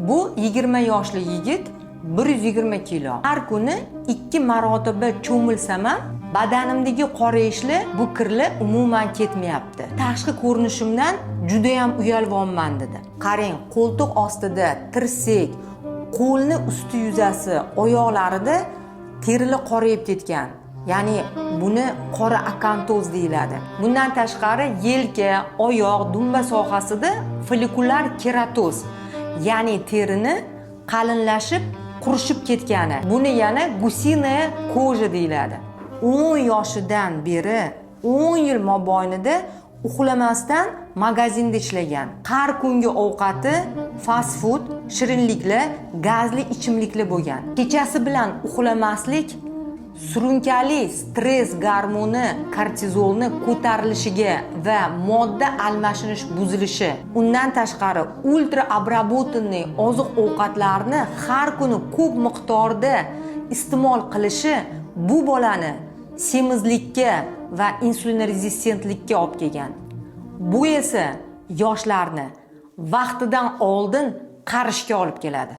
Bu 20 yoshli yigit, 120 kilo. Har kuni 2 marotaba cho'milsam ham, badanimdagi qorayishli bu kirlar umuman ketmayapti. Tashqi ko'rinishimdan judayam uyalyapman, dedi. Qarang, qo'ltiq ostida, tirsak, qo'lni usti yuzasi, oyoqlarida terilar qorayib ketgan. Ya'ni buni qora akantoz deyiladi. Bundan tashqari yelka, oyoq, dumba sohasida follikulyar keratoz, ya'ni terini qalinlashib, qurishib ketgani. Buni yana гусиная кожа deyiladi. 10 yoshidan beri, 10 yil mobaynida uxlamasdan magazinda ishlagan. Har kungi ovqati fast food, shirinliklar, gazli ichimliklar bo'lgan. Kechasi bilan uxlamaslik surunkali stress gormoni kortizolni ko'tarilishiga va modda almashinish buzilishi, undan tashqari ультра обработанный oziq ovqatlarni har kuni ko'p miqdorda iste'mol qilishi bu bolani semizlikka va insulin rezistentlikka olib kelgan. Bu esa yoshlarni vaqtidan oldin qarishga olib keladi.